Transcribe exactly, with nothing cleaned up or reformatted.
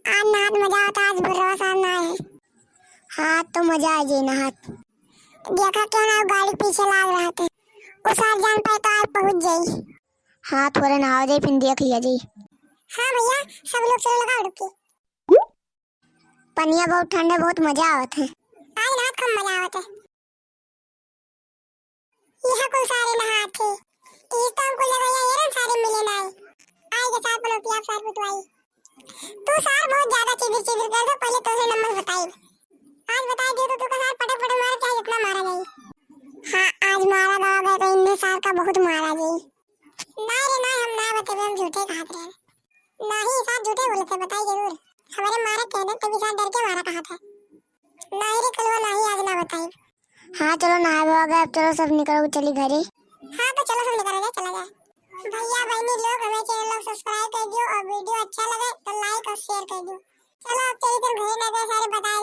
आज नहात मजा आवत, आज भुर्रवा सार ना आए। हाँ, तो मजा आ जाई नहात। देखा क्यों ना, वो गाड़ी पीछे लाग रहत है। वो सार जान पाए तो आज पहुँच जाई। हाँ, थोड़े नहाव जाई, फिर देख लिया जाई। हाँ भैया, सब लोग चलो, लगाओ डुबकी। पनिया बहुत ठंडा है, बहुत मजा आवत है। आज नहात खूब मजा आवत है। यह कुल सारे नहात थे। तीज तो हमको लगा, यह एरन सारे मिले नाई। आए के साथ बनौती आप सार पुतवाई। तू सार बहुत ज्यादा चिदिर चिदिर कर दो, पहले तोसे नंबर बताई। आज बताई दियो तो तू का सार पटक पटक मारा, चाहे जितना मारा जाई। हाँ, आज मारा गवा गए तो इन्ने सार का बहुत मारा जाई। नाई रे नाई, हम ना बतेबे, हम झूठे कहत रहे। नाही सार झूठे बोलत है, बताई जरूर। हमारे मारा कहने तभी सार डर के मारा कहत है। नाही रे कलुआ, नाही आज ना बताई। हाँ, चलो नहाए धोआ गए, अब चलो सब निकल के चली घरे। हाँ, तो चलो सब निकल जाए, चला जाए। भैया बहनी लोग, हमें चैनल लोग सब्सक्राइब कर दियो और वीडियो अच्छा लगे तो लाइक और शेयर कर दियो। चलो अब चली तुम घरे, ना गए सारे बताए।